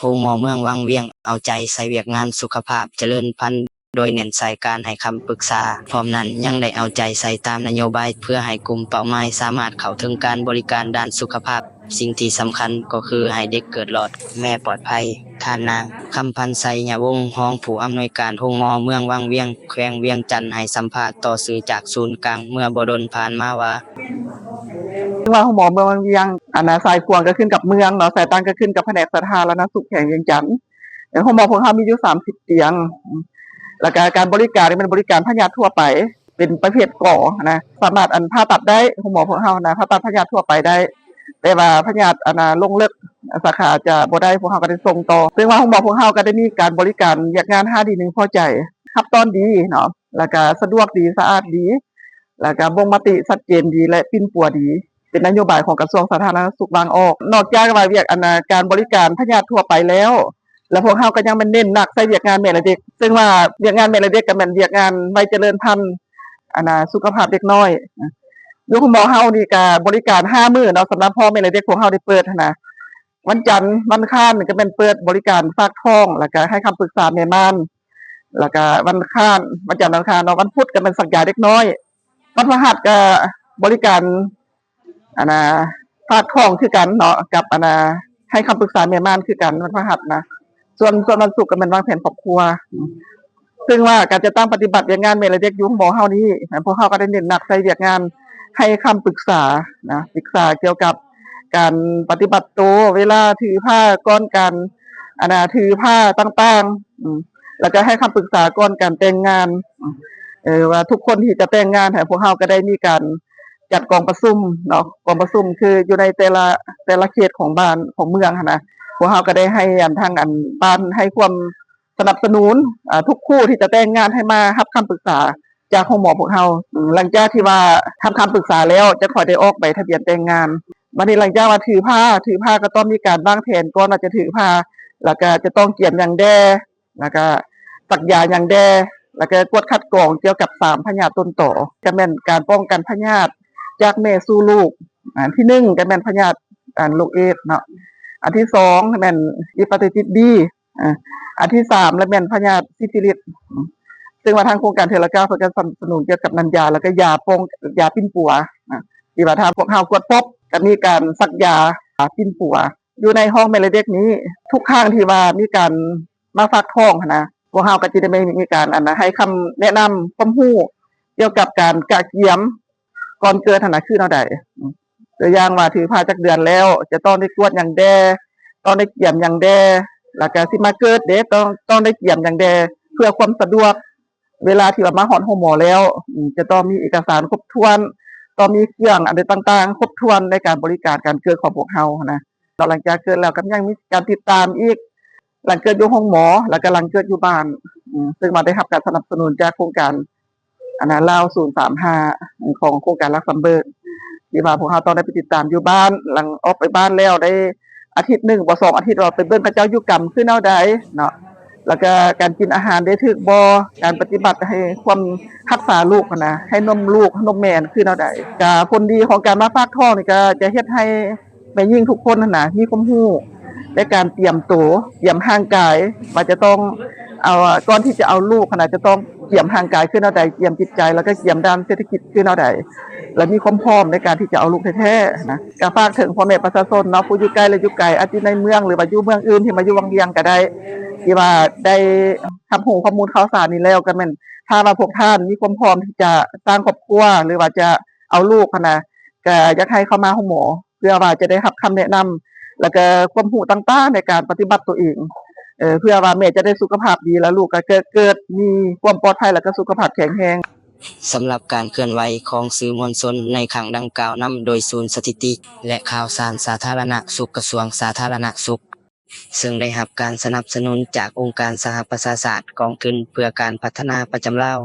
ໂຮງໝໍເມືອງວັງວຽງເອົາໃຈໃສ່ວຽກງານສຸຂະພາບຈະເລີນພັນ ໂດຍເນັ້ນໃສ່ການໃຫ້ຄຳປຶກສາ, ພ້ອມນັ້ນຍັງໄດ້ເອົາໃຈໃສ່ຕາມນະໂຍບາຍ ເພື່ອໃຫ້ກຸ່ມເປົ້າໝາຍສາມາດເຂົ້າເຖິງການບໍລິການດ້ານສຸຂະພາບ. ສິ່ງທີ່ສຳຄັນກໍຄືໃຫ້ເດັກເກີດລອດແມ່ປອດໄພ. ທ່ານນາງ ຄຳພັນໄຊຍະວົງ ຮອງຜູ້ອຳນວຍການໂຮງໝໍເມືອງວັງວຽງ ແຂວງວຽງຈັນ ໃຫ້ສຳພາດຕໍ່ສື່ຈາກສູນກາງເມື່ອບໍ່ດົນຜ່ານມາວ່າ ເຊິ່ງວ່າໂຮງໝໍເມືອງວັງວຽງ ອັນນາ ສາຍຂວາງກໍຂຶ້ນກັບເມືອງເນາະ, ສາຍຕາງກໍຂຶ້ນກັບພະແນກສາທາລະນະສຸກແຂວງວຽງຈັນ. ເອີ ໂຮງໝໍພວກເຮົາມີຢູ່ສາມສິບຕຽງ ແລ້ວກໍການບໍລິການນີ້ແມ່ນບໍລິການພະຍາດທົ່ວໄປ ເປັນປະເພດກໍນະ ສາມາດ ອັນ ຜ່າຕັດໄດ້. ໂຮງໝໍພວກເຮົານະ ຜ່າຕັດພະຍາດທົ່ວໄປໄດ້, ແຕ່ວ່າພະຍາດ ອັນນາ ລົງເລິກ ສາຂາຈະບໍ່ໄດ້, ພວກເຮົາກໍໄດ້ສົ່ງຕໍ່. ເຊິ່ງວ່າໂຮງໝໍພວກເຮົາກໍໄດ້ມີການບໍລິການວຽກງານຫ້າດີໜຶ່ງພໍໃຈ, ຮັບຕ້ອນດີເນາະ, ແລ້ວກະສະດວກດີ, ສະອາດດີ, ແລ້ວກະບົ່ງມະຕິຊັດເຈນດີ ແລະ ປິ່ນປົວດີ, ເປັນນະໂຍບາຍຂອງກະຊວງສາທາລະນະສຸກວາງອອກ. ນອກຈາກວ່າວຽກ ອັນນາ ການບໍລິການພະຍາດທົ່ວໄປແລ້ວ, ແລ້ວພວກເຮົາກໍຍັງແມ່ນເນັ້ນໜັກໃສ່ວຽກງານແມ່ ແລະ ເດັກ, ເຊິ່ງວ່າວຽກງານແມ່ ແລະ ເດັກກໍແມ່ນວຽກງານໄວຈະເລີນພັນ ອັນນາ ສຸຂະພາບເດັກນ້ອຍ. ຢູ່ໂຮງໝໍເຮົານີ້ກະບໍລິການຫ້າມື້ເນາະ, ສຳລັບພໍ່ແມ່ ແລະ ເດັກພວກເຮົາໄດ້ເປີດຫັ້ນນະ. ວັນຈັນ ວັນອັງຄານກໍແມ່ນເປີດບໍລິການຝາກທ້ອງ ແລ້ວກະໃຫ້ຄຳປຶກສາແມ່ມ່ານ, ແລ້ວກະວັນອັງຄານ ວັນຈັນ ວັນອັງຄານເນາະ, ວັນພຸດກໍແມ່ນສັກຢາເດັກນ້ອຍ, ວັນພະຫັດກໍບໍລິການ ອັນນາ ຝາກທ້ອງຄືກັນເນາະ ກັບ ອັນນາ ໃຫ້ຄຳປຶກສາແມ່ມ່ານຄືກັນ ວັນພະຫັດນະ. ສ່ວນ ສ່ວນວັນສຸກກໍແມ່ນວາງແຜນຄອບຄົວ. ເຊິ່ງວ່າການຈັດຕັ້ງປະຕິບັດວຽກງານແມ່ ແລະ ເດັກຢູ່ໂຮງໝໍເຮົານີ້ ພວກເຮົາກໍໄດ້ເນັ້ນໜັກໃສ່ວຽກງານໃຫ້ຄຳປຶກສານະ, ປຶກສາກ່ຽວກັບການປະຕິບັດໂຕ ເວລາຖືພາ ກ່ອນການ ອັນນາ ຖືພາຕ່າງໆ, ແລ້ວກໍໃຫ້ຄຳປຶກສາກ່ອນການແຕ່ງງານ ເອີ ວ່າທຸກຄົນທີ່ຈະແຕ່ງງານ ພວກເຮົາກໍໄດ້ມີການຈັດກອງປະຊຸມເນາະ, ກອງປະຊຸມຄືຢູ່ໃນແຕ່ລະ ແຕ່ລະເຂດຂອງບ້ານຂອງເມືອງຫັ້ນນະ, ພວກເຮົາກໍໄດ້ໃຫ້ ອັນ ທາງ ອັນ ບ້ານໃຫ້ຄວາມ ສະໜັບສະໜູນ ອາ ທຸກຄູ່ທີ່ຈະແຕ່ງງານໃຫ້ມາຮັບຄຳປຶກສາຈາກໂຮງໝໍພວກເຮົາ. ອາ ຫຼັງຈາກທີ່ວ່າຮັບຄຳປຶກສາແລ້ວ ຈະຄ່ອຍໄດ້ອອກໃບທະບຽນແຕ່ງງານ. ບັດນີ້ຫຼັງຈາກວ່າຖືພາ, ຖືພາກໍຕ້ອງມີການວາງແຜນກ່ອນວ່າຈະຖືພາ, ແລ້ວກໍຈະຕ້ອງກຽມຫຍັງແດ່, ແລ້ວກໍສັກຢາຫຍັງແດ່, ແລ້ວກໍກວດຄັດກອງກ່ຽວກັບສາມພະຍາດຕົ້ນຕໍ, ກໍແມ່ນການປ້ອງກັນພະຍາດຈາກແມ່ສູ່ລູກ. ອັນທີໜຶ່ງກໍແມ່ນພະຍາດ ອັນ ໂລກເອດເນາະ, ອັນທີສອງແມ່ນເຮປາໄຕຕິດບີ, ອາ ອັນທີສາມລະແມ່ນພະຍາດຊິຟິລິດ. ເຊິ່ງວ່າທາງໂຄງການເທື່ອລະກ້າວເພິ່ນກໍສະໜັບສະໜູນກ່ຽວກັບນ້ຳຢາ ແລ້ວກໍຢາປ້ອງ ຢາປິ່ນປົວ ອາ ທີ່ວ່າຖ້າພວກເຮົາກວດພົບ ກໍມີການສັກຢາ ອາ ປິ່ນປົວ. ຢູ່ໃນຫ້ອງແມ່ ແລະ ເດັກນີ້ ທຸກຄັ້ງທີ່ວ່າມີການມາຝາກທ້ອງຫັ້ນນະ ພວກເຮົາກໍຈະໄດ້ມີການ ອັນນະ ໃຫ້ຄຳແນະນຳຄວາມຮູ້ກ່ຽວກັບການກະກຽມ ກ່ອນເກີດຫັ້ນນະ ຄືແນວໃດ? ຕົວຢ່າງວ່າຖືພາຈັກເດືອນແລ້ວ ຈະຕ້ອງໄດ້ກວດຫຍັງແດ່, ຕ້ອງໄດ້ກຽມຫຍັງແດ່, ແລ້ວກະຊິມາເກີດເດ້ ຕ້ອງ ຕ້ອງໄດ້ກຽມຫຍັງແດ່ ເພື່ອຄວາມສະດວກ. ເວລາທີ່ວ່າມາຮອດໂຮງໝໍແລ້ວ ຈະຕ້ອງມີເອກະສານຄົບຖ້ວນ, ຕ້ອງມີເຄື່ອງອັນໃດຕ່າງໆຄົບຖ້ວນໃນການບໍລິການການເກີດຂອງພວກເຮົາຫັ້ນນະ. ແລ້ວຫຼັງຈາກເກີດແລ້ວກໍຍັງມີການຕິດຕາມອີກ ຫຼັງເກີດຢູ່ໂຮງໝໍ ແລ້ວກໍຫຼັງເກີດຢູ່ບ້ານ ເຊິ່ງວ່າໄດ້ຮັບການສະໜັບສະໜູນຈາກໂຄງການ ອັນນະ ລາວສູນສາມຫ້າ ຂອງໂຄງການລັກຊຳເບີກ ທີ່ວ່າພວກເຮົາຕ້ອງໄດ້ໄປຕິດຕາມຢູ່ບ້ານ, ຫຼັງອອກໄປບ້ານແລ້ວໄດ້ອາທິດໜຶ່ງບໍ່ ສອງອາທິດ ເຮົາໄປເບິ່ງເຂົາເຈົ້າຢູ່ກຳຄືແນວໃດເນາະ, ແລ້ວກະການກິນອາຫານໄດ້ຖືກບໍ່, ການປະຕິບັດໃຫ້ຄວາມຮັກສາລູກຫັ້ນນະ ໃຫ້ນົມລູກ ໃຫ້ນົມແມ່ຄືແນວໃດ. ກະຜົນດີຂອງການມາຝາກທ້ອງນີ້ ກະຈະເຮັດໃຫ້ ແມ່ຍິງທຸກຄົນຫັ້ນນະ ມີຄວາມຮູ້ໃນການຕຽມໂຕ ຕຽມຮ່າງກາຍ ວ່າຈະຕ້ອງເອົາ ກ່ອນທີ່ຈະເອົາລູກຫັ້ນນະ ຈະຕ້ອງຕຽມຮ່າງກາຍຄືແນວໃດ, ຕຽມຈິດໃຈ ແລ້ວກໍຕຽມດ້ານເສດຖະກິດຄືແນວໃດ ແລະ ມີຄວາມພ້ອມໃນການທີ່ຈະເອົາລູກແທ້ໆນະ. ກໍຝາກເຖິງພໍ່ແມ່ປະຊາຊົນເນາະ ຜູ້ຢູ່ໃກ້ ແລະ ຢູ່ໄກ ອາດຢູ່ໃນເມືອງ ຫຼືວ່າຢູ່ເມືອງອື່ນ ທີ່ມາຢູ່ວັງວຽງກໍໄດ້ ທີ່ວ່າໄດ້ຮັບຮູ້ຂໍ້ມູນຂ່າວສານນີ້ແລ້ວ ກໍແມ່ນ ຖ້າວ່າພວກທ່ານມີຄວາມພ້ອມທີ່ຈະສ້າງຄອບຄົວ ຫຼືວ່າຈະເອົາລູກຫັ້ນນະ ກໍຢາກໃຫ້ເຂົ້າມາໂຮງໝໍ ເພື່ອວ່າຈະໄດ້ຮັບຄຳແນະນຳ ແລ້ວກໍຄວາມຮູ້ຕ່າງໆໃນການປະຕິບັດຕົວເອງ ເພື່ອວ່າແມ່ຈະໄດ້ສຸຂະພາບດີ ແລ້ວລູກກໍເກີດ ເກີດມີຄວາມປອດໄພ ແລ້ວກໍສຸຂະພາບແຂງແຮງ. ສຳລັບການເຄື່ອນໄຫວຂອງສື່ມວນຊົນໃນຄັ້ງດັ່ງກ່າວນຳໂດຍສູນສະຖິຕິ ແລະ ຂ່າວສານສາທາລະນະສຸກ ກະຊວງສາທາລະນະສຸກ ເຊິ່ງໄດ້ຮັບການສະໜັບສະໜູນຈາກອົງການສະຫະປະຊາຊາດ ກອງທຶນເພື່ອການພັດທະນາປະຈຳລາວ.